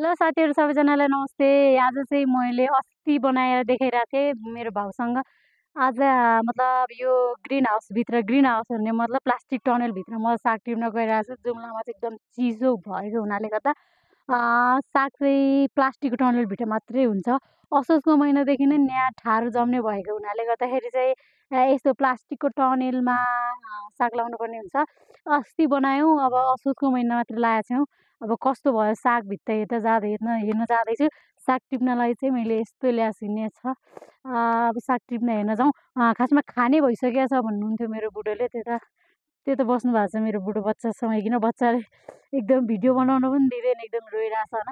Hello साथीहरू सबैजनालाई नमस्ते। आज चाहिँ मैले अस्ति बनाएर देखाइरहेको थिएँ मेरो भाउसँग। आज मतलब यो ग्रिन हाउस भन्ने मतलब प्लास्टिक टनलभित्र म साग टिप्न गइरहेको छु। जुम्लामा चाहिँ एकदम चिसो भएको हुनाले गर्दा साग चाहिँ प्लास्टिकको टनलभित्र मात्रै हुन्छ। असोजको महिनादेखि नै यहाँ ठाडो जम्ने भएको हुनाले गर्दाखेरि चाहिँ यस्तो प्लास्टिकको टनेलमा साग लाउनुपर्ने हुन्छ। अस्ति बनायौँ, अब असोजको महिना मात्रै लगाएको छौँ। अब कस्तो भयो सागभित्र हेर्न जाँदैछु। साग टिप्नलाई चाहिँ मैले यस्तो ल्यासिने छ। अब साग टिप्न हेर्न जाउँ। खासमा खाने भइसकेको छ भन्नुहुन्थ्यो मेरो बुढोले। त्यो त बस्नु भएको छ मेरो बुढो बच्चासँग। किन बच्चाले एकदम भिडियो बनाउन पनि दिँदैन, एकदम रोइरहेछ होइन।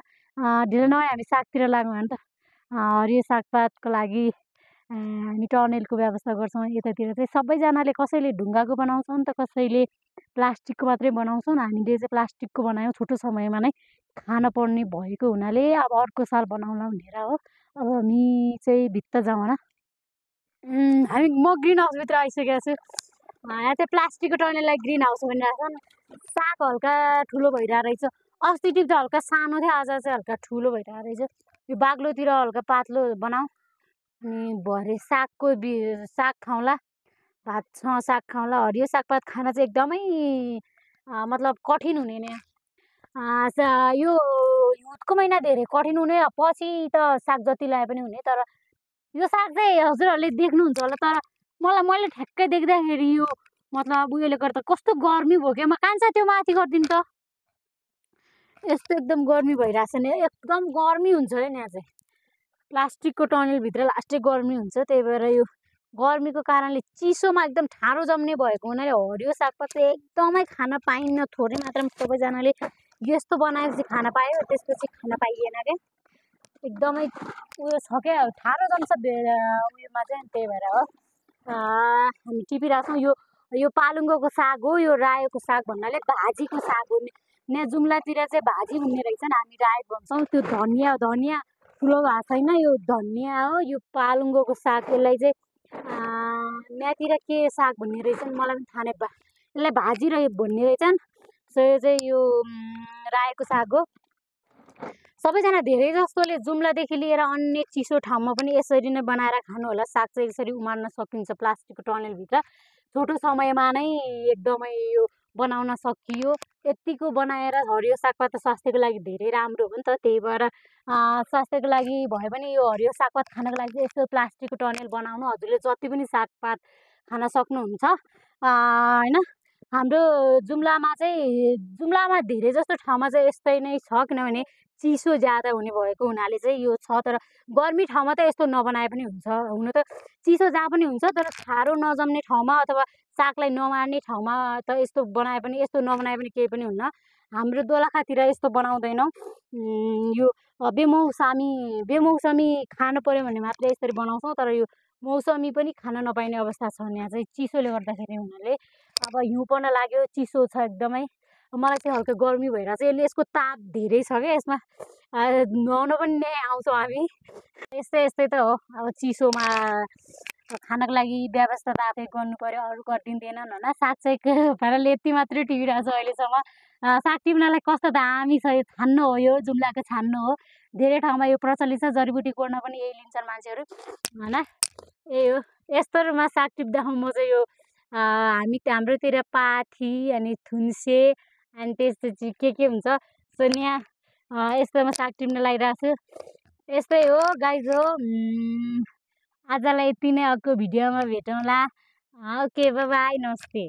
ढिलो नभए हामी सागतिर लाग्यौँ भने त हरियो सागपातको लागि हामी टनेलको व्यवस्था गर्छौँ। यतातिर चाहिँ सबैजनाले कसैले ढुङ्गाको बनाउँछन् त कसैले प्लास्टिकको मात्रै बनाउँछन्। हामीले चाहिँ प्लास्टिकको बनायौँ, छोटो समयमा नै खान पर्ने भएको हुनाले अब अर्को साल बनाउँला भनेर हो। अब हामी चाहिँ भित्र जाउँ होइन। म ग्रिन हाउसभित्र आइसकेको छु। यहाँ चाहिँ प्लास्टिकको टनेललाई ग्रिन हाउस भनिरहेको छ। साग हल्का ठुलो भइरहेको रहेछ। अस्ति टिप्दा हल्का सानो थियो, आज चाहिँ हल्का ठुलो भइरहेको रहेछ। यो बाग्लोतिर हल्का पातलो बनाऊ अनि भरे साग खाउँला, भातसँग साग खाउँला। हरियो सागपात खान चाहिँ एकदमै मतलब कठिन हुने नि। यो हिउँदको महिना धेरै कठिन हुने, पछि त साग जति लगाए पनि हुने। तर यो साग चाहिँ हजुरहरूले देख्नुहुन्छ होला। तर मैले ठ्याक्कै देख्दाखेरि यो मतलब उयोले गर्दा कस्तो गर्मी भयो क्या। म कान्छ त्यो माथि गरिदिनु त। यस्तो एकदम गर्मी भइरहेछ नि, एकदम गर्मी हुन्छ है यहाँ चाहिँ। प्लास्टिकको टनलभित्र लास्टै गर्मी हुन्छ। त्यही भएर यो गर्मीको कारणले चिसोमा एकदम ठाडो जम्ने भएको हुनाले हरियो सागपात चाहिँ एकदमै खान पाइन्न। थोरै मात्रामा सबैजनाले यस्तो बनाएपछि खान पायो, त्यसपछि खान पाइएन क्या। एकदमै उयो छ क्या, ठाडो जम्छ उयोमा चाहिँ। त्यही भएर हो हामी टिपिरहेको छौँ। यो पालुङ्गोको साग हो, यो रायोको साग भन्नाले भाजीको साग हो। यहाँ जुम्लातिर चाहिँ भाजी भन्ने रहेछन्, हामी रायो भन्छौँ। त्यो धनियाँ ठुलो भएको छैन, यो धनियाँ हो। यो पालुङ्गोको साग, यसलाई चाहिँ यहाँतिर के साग भन्ने रहेछन् मलाई पनि थाहा नै। यसलाई भाजी भन्ने रहेछन्। सो यो चाहिँ यो रायोको साग हो। सबैजना धेरै जस्तोले जुम्लादेखि लिएर अन्य चिसो ठाउँमा पनि यसरी नै बनाएर खानु होला। साग चाहिँ यसरी उमार्न सकिन्छ प्लास्टिकको टनलभित्र। छोटो समयमा नै एकदमै यो बनाउन सकियो। यतिको बनाएर हरियो सागपात त स्वास्थ्यको लागि धेरै राम्रो हो नि त। त्यही भएर स्वास्थ्यको लागि भए पनि यो हरियो सागपात खानको लागि चाहिँ यस्तो प्लास्टिकको टनेल बनाउनु। हजुरले जति पनि सागपात खान सक्नुहुन्छ होइन। हाम्रो जुम्लामा धेरै जस्तो ठाउँमा चाहिँ यस्तै नै छ, किनभने चिसो ज्यादा हुने भएको हुनाले चाहिँ यो छ। तर गर्मी ठाउँमा त यस्तो नबनाए पनि हुन्छ। हुन त चिसो जहाँ पनि हुन्छ, तर ठाडो नजम्ने ठाउँमा अथवा सागलाई नमार्ने ठाउँमा त यस्तो बनाए पनि, यस्तो नबनाए पनि केही पनि हुन्न। हाम्रो दोलखातिर यस्तो बनाउँदैनौँ। यो बेमौसमी खानु पर्यो भने मात्रै यसरी बनाउँछौँ। तर यो मौसमी पनि खान नपाइने अवस्था छ यहाँ चाहिँ चिसोले गर्दाखेरि हुनाले। अब हिउँ पर्न लाग्यो, चिसो छ एकदमै। मलाई चाहिँ हल्का गर्मी भइरहेको छ। यसको ताप धेरै छ क्या यसमा। नुहाउन पनि नै आउँछौँ हामी। यस्तै त हो। अब चिसोमा खानको लागि व्यवस्था त आफै गर्नु पर्यो, अरू गरिदिँदैनन् होइन। साग चाहिँ भनेर यति मात्रै टिपिरहेको छ अहिलेसम्म। साग टिप्नलाई कस्तो दामी छ। यो छान्नु हो, यो जुम्लाको छान्नु हो। धेरै ठाउँमा यो प्रचलित छ। जडीबुटी कोर्न पनि यही लिन्छन् मान्छेहरू होइन। यही हो। यस्तोमा साग टिप्दा म चाहिँ यो हाम्रोतिर पाथी अनि थुन्से अनि त्यसपछि के हुन्छ सो यहाँ यस्तोमा साग टिप्न लागिरहेको छु। यस्तै हो गाइज हो। आजलाई यति नै, अर्को भिडियोमा भेटौँला। ओके बाई, नमस्ते।